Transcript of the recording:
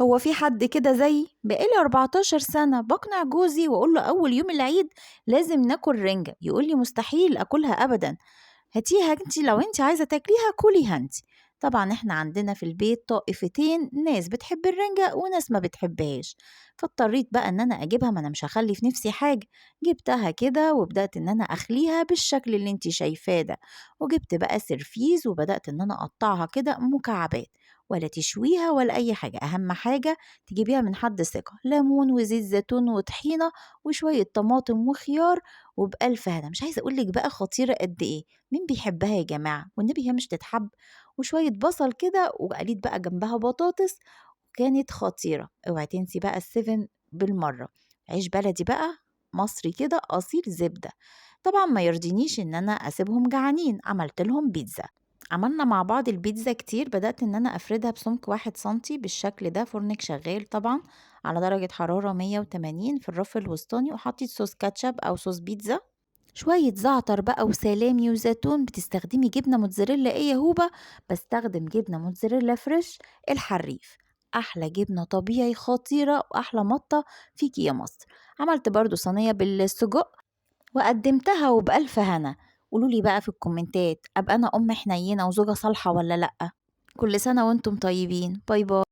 هو في حد كده زيي؟ بقالي 14 سنة بقنع جوزي واقول له أول يوم العيد لازم ناكل رنجة، يقول لي مستحيل أكلها أبدا، هاتيها انت لو انت عايزة تاكليها كليها انت. طبعا احنا عندنا في البيت طائفتين، ناس بتحب الرنجة وناس ما بتحبهاش، فاضطريت بقى ان انا اجيبها، ما انا مش هخلي في نفسي حاجة. جبتها كده وبدأت ان انا اخليها بالشكل اللي انت شايفاه ده، وجبت بقى سرفيز وبدأت ان انا اقطعها كده مكعبات، ولا تشويها ولا اي حاجة، اهم حاجة تجيبيها من حد ثقة. ليمون وزيت زيتون وطحينة وشوية طماطم وخيار، وبألف هنا. مش عايزة اقولك بقى خطيرة قد ايه، مين بيحبها يا جماعة؟ والنبي هي مش تتحب. وشوية بصل كده، وقليت بقى جنبها بطاطس، وكانت خطيرة. اوعي تنسي بقى السيفن بالمرة، عيش بلدي بقى مصري كده أصيل زبدة. طبعا ما يرضينيش ان انا اسيبهم جعانين، عملت لهم بيتزا. عملنا مع بعض البيتزا كتير، بدأت ان انا افردها بسمك 1 سنتي بالشكل ده. فرنك شغال طبعا على درجة حرارة 180 في الرف الوسطاني، وحطيت صوص كاتشب او صوص بيتزا، شوية زعتر بقى وسلامي وزيتون. بتستخدمي جبنة موتزاريلا ايه يا هوبا؟ بستخدم جبنة موتزاريلا fresh الحريف، احلى جبنة طبيعي خطيرة واحلى مطة فيكي يا مصر. عملت برضو صينية بالسجق وقدمتها وبألف هنا. قولولي بقى في الكومنتات، أبقى أنا أم حنينة وزوجة صالحة ولا لأ؟ كل سنة وأنتم طيبين. bye bye.